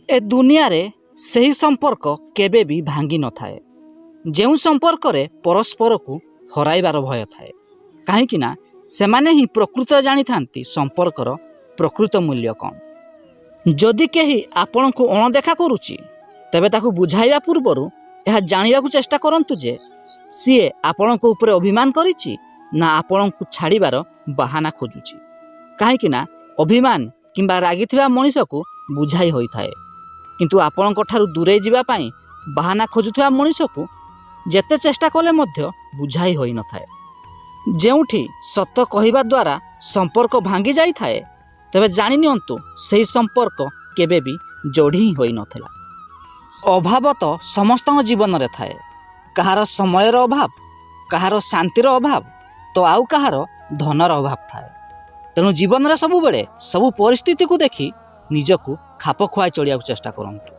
ଏ ଦୁନିଆରେ ସେହି ସମ୍ପର୍କ କେବେ ବି ଭାଙ୍ଗି ନଥାଏ, ଯେଉଁ ସମ୍ପର୍କରେ ପରସ୍ପରକୁ ହରାଇବାର ଭୟ ଥାଏ। କାହିଁକି ନା ସେମାନେ ହିଁ ପ୍ରକୃତ ଜାଣିଥାନ୍ତି ସମ୍ପର୍କର ପ୍ରକୃତ ମୂଲ୍ୟ କ'ଣ। ଯଦି କେହି ଆପଣଙ୍କୁ ଅଣଦେଖା କରୁଛି, ତେବେ ତାକୁ ବୁଝାଇବା ପୂର୍ବରୁ ଏହା ଜାଣିବାକୁ ଚେଷ୍ଟା କରନ୍ତୁ ଯେ ସିଏ ଆପଣଙ୍କ ଉପରେ ଅଭିମାନ କରିଛି ନା ଆପଣଙ୍କୁ ଛାଡ଼ିବାର ବାହାନା ଖୋଜୁଛି। କାହିଁକି ନା ଅଭିମାନ କିମ୍ବା ରାଗିଥିବା ମଣିଷକୁ ବୁଝାଇ ହୋଇଥାଏ, କିନ୍ତୁ ଆପଣଙ୍କ ଠାରୁ ଦୂରେଇ ଯିବା ପାଇଁ ବାହାନା ଖୋଜୁଥିବା ମଣିଷକୁ ଯେତେ ଚେଷ୍ଟା କଲେ ମଧ୍ୟ ବୁଝାଇ ହୋଇନଥାଏ। ଯେଉଁଠି ସତ କହିବା ଦ୍ୱାରା ସମ୍ପର୍କ ଭାଙ୍ଗି ଯାଇଥାଏ, ତେବେ ଜାଣି ନିଅନ୍ତୁ ସେହି ସମ୍ପର୍କ କେବେ ବି ଯୋଡ଼ି ହିଁ ହୋଇନଥିଲା। ଅଭାବ ତ ସମସ୍ତଙ୍କ ଜୀବନରେ ଥାଏ। କାହାର ସମୟର ଅଭାବ, କାହାର ଶାନ୍ତିର ଅଭାବ ତ ଆଉ କାହାର ଧନର ଅଭାବ ଥାଏ। ତେଣୁ ଜୀବନରେ ସବୁବେଳେ ସବୁ ପରିସ୍ଥିତିକୁ ଦେଖି ନିଜକୁ ଖାପ ଖୁଆଇ ଚଳିବାକୁ ଚେଷ୍ଟା କରନ୍ତୁ।